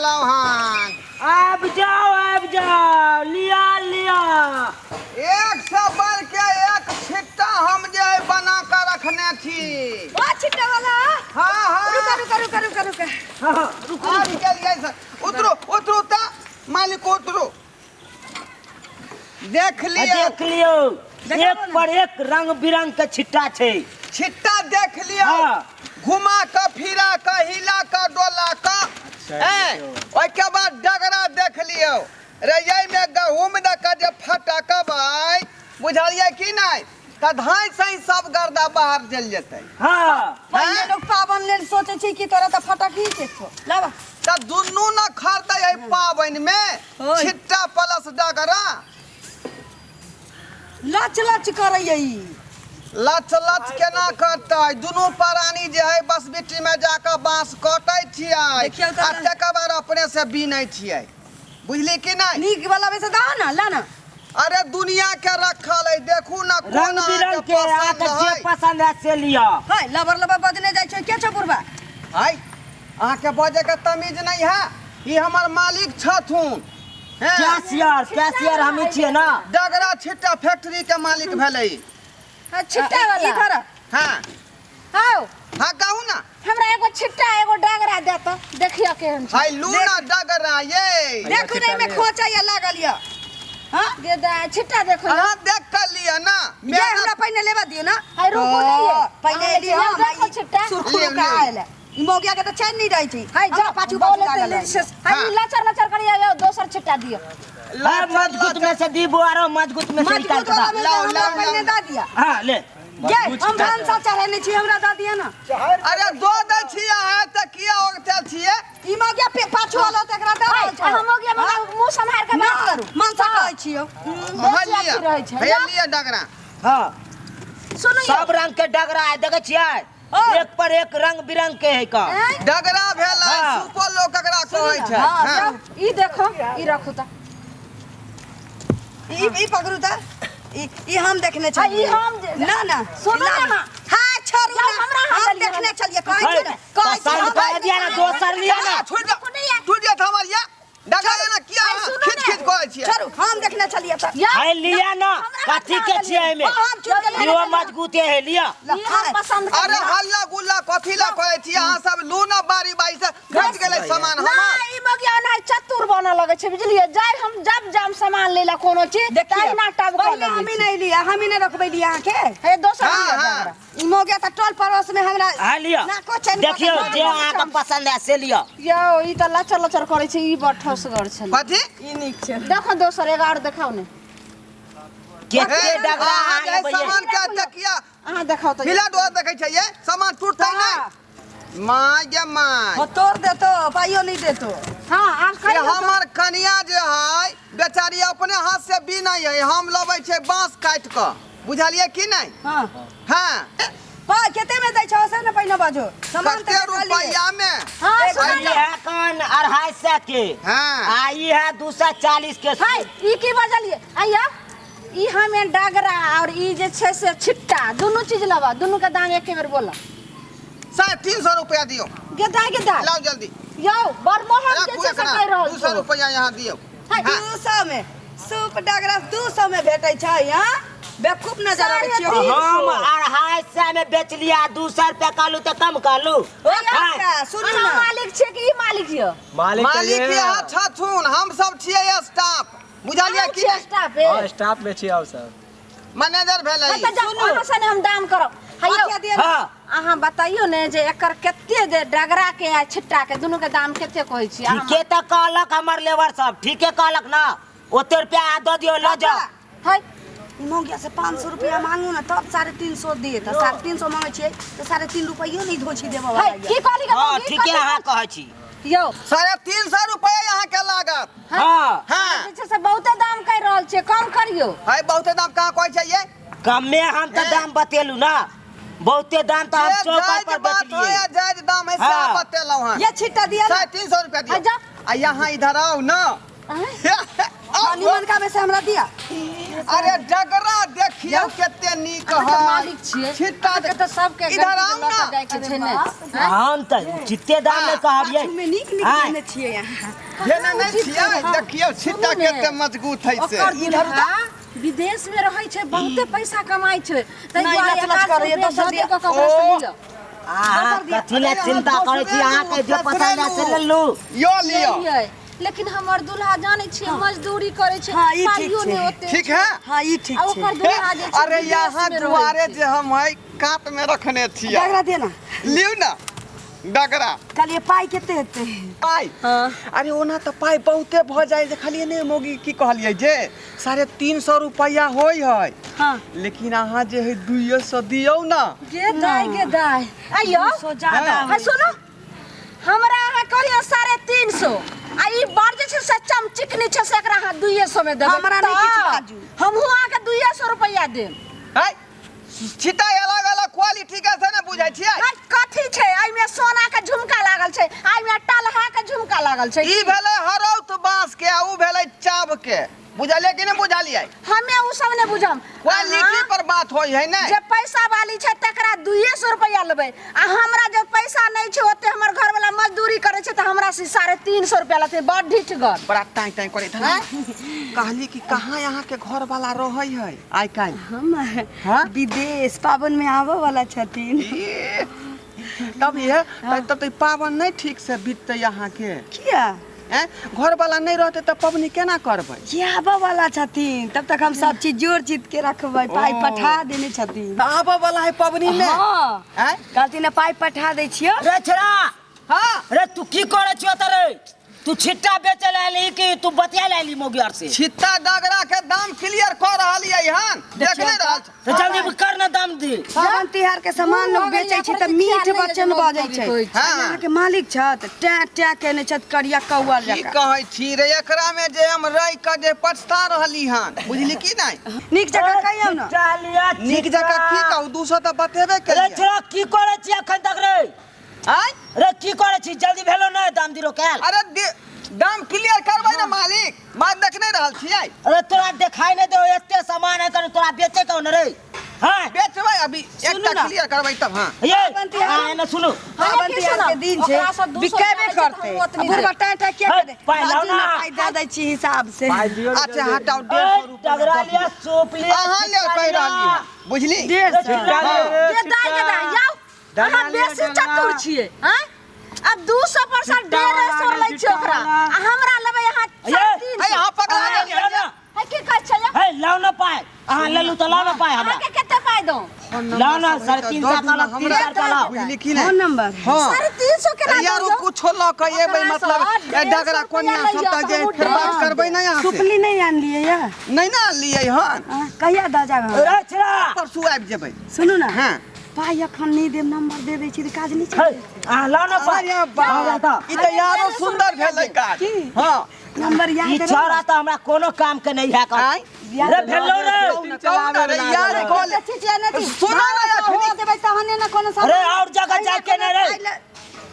गेलहुँ हन। आबि जाओ, आबि जाओ, लिया लिया। एक से बढ़ के एक छिट्टा हम जे है बना के रखने छी। ओ छिट्टा वाला। हाँ हाँ। रुका रुका रुका रुका रुका। हाँ, रुकू। आबि गेलियै सर। उतरू उतरू तऽ मालिक उतरू। देख लियौ। देख लियौ, एक पर एक रंग बिरंग के छिट्टा छै। छिट्टा देख लियौ। हाँ। घुमा कऽ फिरा कऽ हिला कऽ डोला कऽ, ऐं ओहिके बाद डगरा देख लियौ। रे एहिमे गहूम दऽ कऽ जे फटकबै, बुझलियै कि नहि, तऽ धाँइ सही सब गर्दा बाहर चलि जेतै। हाँ। पहिले लोग पाबन लेल सोचे छै कि तोरा तऽ फटक ही के छौ, लाबा। तऽ दुनू न खरीदै एहि पाबनिमे, ओय। छिट्टा प्लस डगरा। लच लच करैया ई। लच लच केना करतै? दुनू प्राणी जे है बस बिट्टी में जाकऽ बाँस कटै छियै देखियौ तऽ आ तकर बाद अपने से बीनै छियै, बुझली कि नहि? नीक वाला बेसे दहो ना, ला ना। अरे दुनिया के रखल है, देखू ना कोन रंग बिरंग अहाँके के अहाँके पसंद जे है। पसंद है से लिअ। हाय, लबर लबर बजने जाइ छै के छौ बुढ़बा? हाय, अहाँके बजे के तमीज नहीं है, ई हमर मालिक छथुन। हैं? कैशियर, कैशियर हमी छियै ना। डगरा छिट्टा फैक्ट्री के मालिक भेलै ई। हाँ, छिट्टा वाला। ई धर। हाँ। हाँ। हाँ, कहू ना। हमरा एगो छिट्टा एगो डगरा दे तो देखियो केहन छै। हाय, लू ना डगरा ये। देखू ने, एमे खोचा या लागल या। हाँ? दे दे, छिट्टा देखो। अहाँ देख कर लिअ ना। ये हमरा पहिने लेबा दियो ना। हाय, रुकू नहीं ये। पहिले अहाँ एली हम, देखो ई छिट्टा। सुरखुरु लिअ, का लिअ। आयल है। ई मौगिया के तऽ चैन नहीं रहै छै। हाय, हमरा जाओ, पाछू पाछू बोले लागल तऽ है। हाय, ई लचर लचर करिया, यौ, दोसर छिट्टा दियो। हाँ, मजबूत में से दी बुआरो, मजबूत में से निकाल मजबूत के वाला दा। में लाओ, हमरा लाओ, पहिने लाओ। दऽ दिया। हाँ, ले। ये हम भनसा चढ़ेने छी, हमरा दऽ दिया ना। अरे दो दै छियै अहाँ तऽ किया ओगतल छियै? ई मौगिया पाछू वाला तऽ एकरा दऽ रहल छै। हम मौगिया मौगिया मुँह सम्हार के बात करू। मनसा कहै छियौ। हाँ, बेसी लिअ। अथी रहै छै। हैया लिअ डगरा। हाँ। सुनू यौ। सब रंग के डगरा है, देखै छियै? एक पर एक रंग बिरंग के है का। आँय? डगरा भेलै। हाँ। सुपो लोक एकरा कहै छै। हाँ, हाँ। जाउ, ई देखो, ई रखू तऽ। ई पकड़ू तऽ। ई हम देखने हाँ, छलियै। ई हम ना ना। सुनू ना माँ। हाँ, छोड़ू जाउ, ना। हमरा हाथ हम देलियै। देखने छलियै, कहै छी ने, कहै छी, पसंद हम कर दिया ना, दोसर लिया ना। छूट जा, छूट जा हमर ये डगरा ना किया हाय, अहाँ सुनू खींच ने। खींच कहै छियै? छोड़ू, हम देखने छलियै तऽ। यौ, हाय, लिया ना। हमरा कथी के छियै एहिमे? ओ, हम चुन के लेने इहो छलियै। मजबूते है, लिया। ई हम पसंद अरे करियै। हल्ला गुल्ला कथी ला कहै छियै अहाँ सब? लू ना बारी बारी से घट गेलै सामान ना हमर। ई मगिया ओनाहि चतुर बनऽ लगै छै, बुझलियै? जाय हम जब जाम सामान लै ला कोनो चीज, देखियौ, तहिना टब कऽ पहिले लगै हमही छै। नहि लिअ, हमही नहि रखबै लिअ अहाँके। हे, दोसर हाँ, लिअ हाँ। डगरा। ई मौगिया तऽ टोल पड़ोस में हमरा हाँ, लिअ। नाको चैन कऽ के देखियौ, घर जे में अहाँके पसंद है से लिअ। यौ, ई तऽ लचर लचर करै छै, ई बड़ ठोसगर छलै। कथी? ई नीक छै। देखो दोसर एगो आओर देखाउ ने। केते हे, डगरा अहाँ अहाँ जे लेबै? सामान के तकिया अहाँ देखाउ तऽ। मिला डोर देखै छै, ये सामान टूटतै नहि? माय गे my. हो, तोड़ देतो, पाइयो नहीं देतो। हाँ, आब ये कहियौ तऽ। हमर कनिया जे है बेचारी अपने हाथ से बीनै है, हम लबै छै बांस काटि कऽ, बुझलियै कि नहि? हाँ। हाँ। पाइ कते में दै छौ से ने पहिने बाजो। सामान कते तऽ देखलियै। रुपैआ में? हाँ, एक सुनू ई ने। है कन 250 के। हाँ। आ ई है 240 के। हाय, ई की बजलियै? आइया, ई हमे डगरा और ई जे छै से छिट्टा, दुनू चीज लेबा, दुनू के दाम एके बेर बोला। 350 रुपया दियौ। गेदा गेदा। लाउ जल्दी। यौ, बड़ महग जे राखू छै से एकरा, कहि रहल 200 छौ। रुपया यहाँ दियौ। हाय, हाँ। 200 में सूप डगरा 200 में भेटै छै, हाँ? बेवकूफ नजर आबै छियौ। हम 250 में बेच लिया, 200 रुपया कहलू तऽ कम कहलू। ओ काका, सुनू अहाँ ना। मालिक छियै कि ई मालिक यौ? मालिक तऽ मालिक ये यहाँ छथुन, हम सब छियै स्टाफ, बुझलियै अहाँ कि छियै नहि? स्टाफ ए? हाँ, स्टाफ में छियै हम सब। मैनेजर भेलै। हाँ, तऽ जाउ, अहाँ सने हम दाम करब। हैयौ, अथिया दिअ ने। हाँ। अहाँ बतैयौ ने जे एकर कते जे डगरा के आ छिट्टा के दुनू के दाम कते कहै छी अहाँ? ठीके तऽ कहलक हमर लेबर सब, ठीके कहलक ना, ओते रुपया दऽ दियौ, लऽ जाउ। है। ई मौगिया से 500 रुपया मांगू ना तब 350 दे, तऽ 350 मांगै छियै तऽ 3.5 रुपैयो नहि धोछी देबऽ है, वाला यऽ। की कहली गे हाँ, मौगी? ठीके कथी अहाँ कहै छी। यौ। 350 रुपया यहाँ के लागत। हाँ। हाँ। जे छै से बहुते दाम कहि रहल छियै, कम करियौ। है, बहुते दाम कहाँ कहै छै ये? कमे हम तऽ दाम बतेलू ना, बहुते दाम तऽ हम जे चौका जायज पर बात बेचलियै। है, जायज दाम है, हाँ। सएह बतेलहुँ हँ। ये छिट्टा दिअ ना। 350 रुपया दियौ। हाँ, जाउ। आ यहाँ इधर आउ ना। आँय? आउ। हाँ, निमनका में से हमरा दिअ। अरे डगरा देखियौ कते नीक अहाँ तऽ है मालिक छियै छिट्टा अहाँके तऽ सबके इधर गलती आउ लऽ ना। कऽ जाइके छै ने हम तऽ उचिते दाम ने कहबियै पाछू में नीक नीक हाँ। देने छियै अहाँ जेना नहि छियै देखियौ छिट्टा सुनू ने। कते मजबूत है से ओकर दुल्हा विदेश में रहै छै बहुते पैसा कमाइ छै ताहि नहि, दुआरे लच लच 1100 करैए, रुपया दोसर दऽ दिया। देब कऽ कऽ ओकरा से ओ। लिअ। अहाँ कथी लए चिंता करै छी अहाँके जे पसन्द है से लेलू यो लिअ लेलियै लेकिन हमर दुल्हा जानै छियै मजदूरी करै छै हाँ, ई ठीक पाइयो छै। नहि ओते ठीक है हाँ ई ठीक आ छै ओकर दुल्हा जे छै अरे विदेश यहाँ में रहै दुआरे छै। जे हम है कात में रखने छियै डगरा दे ना लिउ ना डगरा कहलियै पाइ कते हेतै पाइ अरे ओना तऽ पाइ बहुते भऽ जाइ देखलियै नहि मौगी की कहलियै जे 350 रुपैआ होइ है हाँ लेकिन अहाँ जे है 200 दियौ ना गे दाय गे दाय आइयो सौ ज्यादा हाँ। है सुनो हमरा अहाँ कहलियै 350 आ ई बड़ जे छै से चमचिकनी छै से एकरा अहाँ 200 में देबै हमरा नहि किछु बाजू। हमहूँ अहाँके 200 रुपैआ देब है छिटा अलग अलग क्वालिटी के से ने बुझै छियै है, कथी छै एहिमे सोना के झुमका लागल छै एहिमे टलहा के झुमका लागल छै ई भेलै हरौत बाँस के आ ऊ भेलै चाभ के बुझलियै कि नहि बुझलियै हमे उ सब नहि बुझम क्वालिटी अहाँ पर बात होइ है ने जे पैसा वाली छै तकरा 200 रुपैआ लेबै आ हमरा जे पैसा नहि छै ओते हमर घरवाला मजदूरी करै छै तऽ हमरा से 350 रुपैआ लेतै बड़ ढिठगर बड़ा टाइं टाइं करे था कहली कि कहाँ यहाँ के घर वाला रहै है आइ काल्हि हम हाँ? विदेश पाबन में आबऽ वाला छथिन ई, तब ये तब तऽ ई पाबन नहि ठीक से बीततै अहाँके किया हैं घर वाला नहि रहतै तऽ पबनी केना करबै ये आबऽ वाला छथिन तब तक हम सब चीज जोड़ जीत के रखबै पाइ ओ। पठा देने छथिन तऽ आबऽ वाला है पबनी मे हाँ हैं कहलथिन ने पाइ पठा दै छियौ रे छोरा हाँ रे तू की करै छियो त रे तू छिट्टा बेचे ला आइली कि तू बतिया ला आइली मौगी आर से छिट्टा डगरा के दाम क्लियर कऽ रहलियै हन देख नहि रहल छी। तो जल्दी कर ना दाम दी पाबनि तिहार के सामान लोग बेचै छै तऽ मीठ वचन बजै छै हाँ। अहाँके मालिक छथि टैं टैं केने छथि करिया कौआ की जकाँ कहै छी रे एकरा में जे हम रहि कऽ जे पछता रहली हन बुझली की नहि नीक जकाँ कहियौ ने छिट्टा लिअ, नीक जकाँ की छिट्टा। कहू 200 तऽ बतेबे रे केलियै छोरा की करै छी अखन तक रे आँय रे की करै छी जल्दी भेलो नहि दाम दिरो कैल अरे दाम क्लियर करबै ने मालिक माल देख नहि रहल छियै अरे तोरा देखाई नहि दे एते सामान है करू तोरा बेचे कौन रे हाँ बेचबै अभी एकटा ना। क्लियर करबै तब हाँ ये पाबनि तिहार- हाँ एने सुनू पाबनि तिहार के दिन छै ओकरा सब 200 बिकेबे रुपया लै छै तऽ करतै हमहूँ ओतनी आ बुढ़बा देब। टाँय टाँय किया हे, करे पाइ लाउ बाजू ना। ने पाइ दऽ दै छी हिसाब से अच्छा हटाउ 150 रुपया डगरा लिया सूप लिया अहाँ लेल कहि रहली हन बुझली 150 गे दाय गे दाय जाउ अहाँ बेसी चतुर छियै आँय अब 200 पर से 150 लै छियै ओकरा आ हमरा लेबै अहाँ ये, 350 है अहाँ पकड़ा गेली लाउ ना है की कहै छै हे लाउ ना पाइ अहाँ लेलू तऽ लाउ ना पाइ हमरा अहाँके कते पाइ दौ लाउ ना 350 कहलक 300 रुपया लाउ बुझली की फोन नहि नंबर हाँ 350 केना यार दौ कुछो लऽ कऽ एबै ओकरा मतलब सँ ए, डगरा 150 कोनिया रुपया सब तऽ जे लैया, फेर बात हमहूँ करबै नहि अहाँ से सुपली नहि आनलियै या नहि ने आनलियै हन आँ, कहिया दऽ जायब हमरा रे छोरा परसू आबि जेबै सुनू ने हाँ पाइ एखन नहि देब नंबर दे दै छी तऽ काज नहि हे चलतै अहाँ लाउ ना पाइ अरे बाप ई तऽ यारो सुंदर भेलै काज की? हाँ नंबर ई याद छोरा तऽ हमरा कोनो काम के नहीं है आँय? रे भेलो रे कहू ना रे यार कॉल सुना ना एखनी देबै तहने ने कोनो अरे और जगह जाय के नहीं रे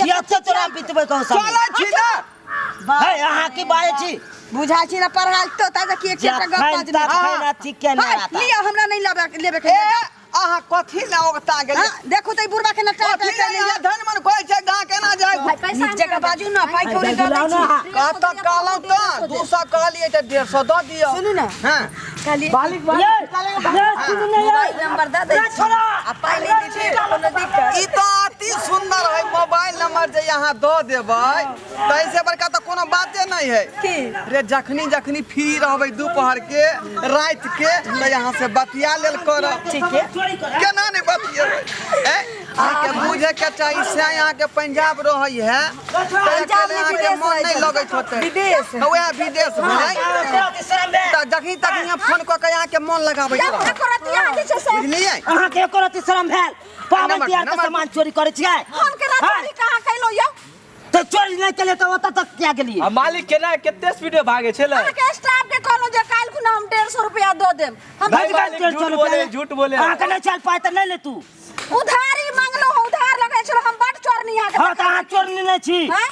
की एते तोरा बितबै कहू सब चलै छी ना हे अहाँ की बाजै छी बुझा छी ना पढ़ाल तो ताजा की एक जखन गप बाजने तखन अथी केने हाय, रहता लिअ हमरा नहीं लेबे लेबे के ए अहाँ कथी लए ओगता गेलियै हाँ, देखू तऽ ई बुढ़बा के नटा कथी लए यहाँ धन मन कहै छै गाँ केना जाय पैसा नीक जगह बाजू ना पाइ कौड़ी दऽ दै ना छी कतऽ कहलहुँ तऽ 200 कहलियै तऽ 150 दऽ दियौ सुनू ना हाँ कहलियै ये ये सुनू ने ये मोबाइल नंबर दऽ दै रे छी छोरा आ पाइ नहि दै छी तऽ कोनो दिक्कत ई तऽ अति सुंदर है मोबाइल नंबर जे यहाँ दऽ देबै तऽ एहिसँ बड़का तऽ कोनो बाते नहि है की रे जखनी जखनी फ्री रहबै दोपहर के राति के तऽ यहाँ से बतिया लेल करब ठीक है केना नहि बतियेबै ए अहाँके बुझे के चाही से अहाँके पंजाब रहै है तऽ पंजाब अकेले नहि अहाँके विदेश मन रहै नहि छै। लगैत होतै विदेश तऽ वएह विदेश भेलै तऽ जखनी तखनी हम फोन कऽ के अहाँके मन लगाबैत रहब एको रति अहाँ जे छै से बुझलियै अहाँके एको रति शरम भेल पाबनि नंबर, तिहार के नंबर। सामान चोरी करै छियै हम केना चोरी कहाँ कैलहुँ यौ तऽ चोरी नहि केलियै तऽ ओतऽ तक किया गेलियै आ मालिक केना कते स्पीड में भागे छलै अहाँके स्टाफ के कहलहुँ जे काल्हि खुना हम 150 रुपया दऽ देब हम भाई भागि गेल मालिक, 150 झूठ रुपया बोले, ले। झूठ बोले। अहाँके नहि चल पाइ तऽ नहि ले तू उधारी मांगलहुँ हँ, उधार लगै छल हम बड चोरनी अहाँके हाँ तऽ अहाँ चोरनी नहि छी आँय?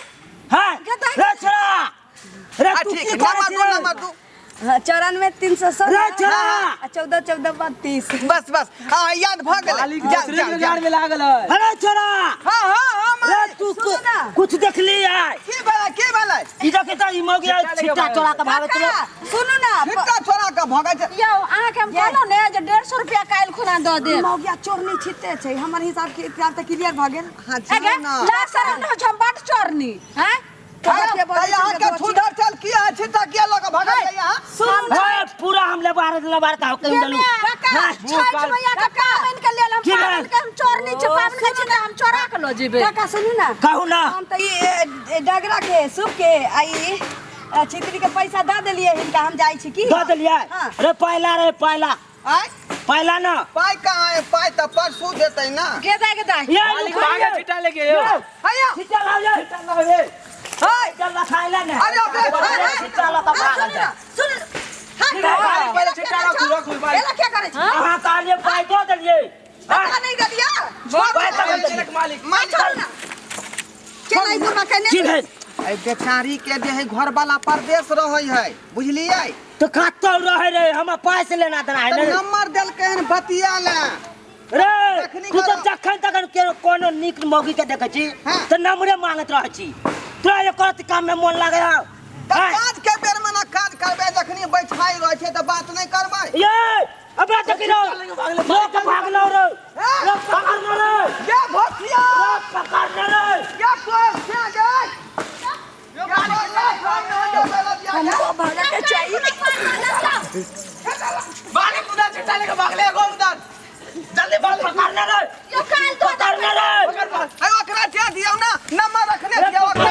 हाँ गदा- रे छोरा रे आ तू ठीक की करै नंबर छी दू रे? नंबर दू हाँ, 94 316 रे छोरा! आ 14 14 32। बस बस, हाँ, याद भऽ गेलै। मालिक जाउ, दूसरे जाउ, रोजगार जाउ। में लागल है। अरे छोरा, हाँ हाँ हाँ रे मालिक। तू सुनू ना। कुछ देखली आय? की भेलै, की भेलै? ई देखी तऽ ई मौगी छिट्टा लेके छिट्टा भागल। चोरा के भागै छलै। काका, सुनू ना, छिट्टा चोरा के भगै छै। यौ, अहाँके हम कहलहुँ ने जे 150 रुपया काल्हि खुना दऽ देब। मौगिया चोरनी छिते छै, हमर हिसाब के हिसाब तऽ क्लियर भऽ गेल। हाँ, अगे सुनू ना। ला शरम न होइ छै, हम बड चोरनी हैं। के बोलै तऽ छै अहाँके जे सुधर चल किया है? छिट्टा किया लऽ कऽ भगल जाइए अहाँ? सुनू ना। हे, पूरा हम लबार लबार का कहि देलू। काका, हाँ, छठि मैया के पाबनि के लेल हम की भेल? पाबनि के हम चोरनी छै, पाबनि के छिट्टा हम चोरा के लऽ जेबै। काका सुनू ना, कहू ना। हम तऽ ई डगरा के सूप के आ ई छितरी के पैसा दऽ देलियै हिनका, हम जाइ छी की। दऽ देलियै? हाँ। रे पहला, रे पहला। आँय? पहला ना। पाइ कहाँ है? पाइ तऽ परसू देतै ना। गे दाइ, गे दाइ। ये मालिक रुको भागे ये। छिट्टा लेके यौ। हैया। छिट्टा लाओ ये। छिट्टा लाओ ये। हाय। छिट्टा लखाइला ने। अरे बाप रे, अरे हाय, छिट्टा लऽ कऽ भागल सुनू ना, छै। सुनू। हाँ, मालिक पहिले छिट्टा रखू, रखू मालिक। एला क्या करै छी? अहाँ कहलियै पाइ दऽ देलियै। पता नहि देलियै। पाइ तऽ मालिक, छिट्टा मालिक। मालिक। छोड़ू ना। केना ई बुढ़बा केने? की भेल? एहि बेचारी के जे है घर वाला परदेश रहै है, बुझलियै? तऽ कतौ रहै रे, हमरा पाइ से लेना देना है तऽ ने। नंबर देलकै हन बतिया ला। रे तखनी तू तऽ करो। जखन तखन के कोनो नीक मौगी के देखै छी हाँ। तऽ नम्बरे मांगैत रहै छी। तोरा एको रत्ती काम में मोन लागै हौ? तऽ आँय? काज के बेर में ना काज करबै, जखनी बैठाई रहै छै तऽ बात नहि करबै। ये अबे देखी रो, लोक भागलो रे, रे पकड़ना रे। ये भोसिया। रे पकड़ना रे। ये तोर से गए। ये हमको भागऽ के चाही। मालिक उधर छिट्टा लेके भागले, एगो उधर। जल्दी मालिक। पकड़ना रे। यौ, काल्हि दऽ देब। पकड़ना रे। पकड़ मार। ओकरा दे दियौ ना, नंबर रखने दियौ ओकरा।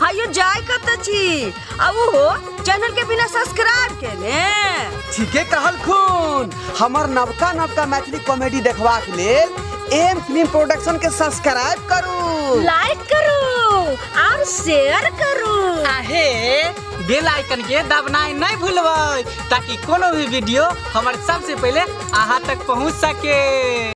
हायो जाय कतऽ छी? आ ओहो चैनल के बिना सब्सक्राइब केने? ठीके कहलखुन। हमर नवका नवका मैथिली कॉमेडी देखबाक लेल एम फिल्म प्रोडक्शन के सब्सक्राइब करू, लाइक करू और शेयर करू। आहे बेल आइकन के दबनाइ नहीं भूलबै ताकि कोनो भी वीडियो हमर सबसे पहले अहाँ तक पहुँच सके।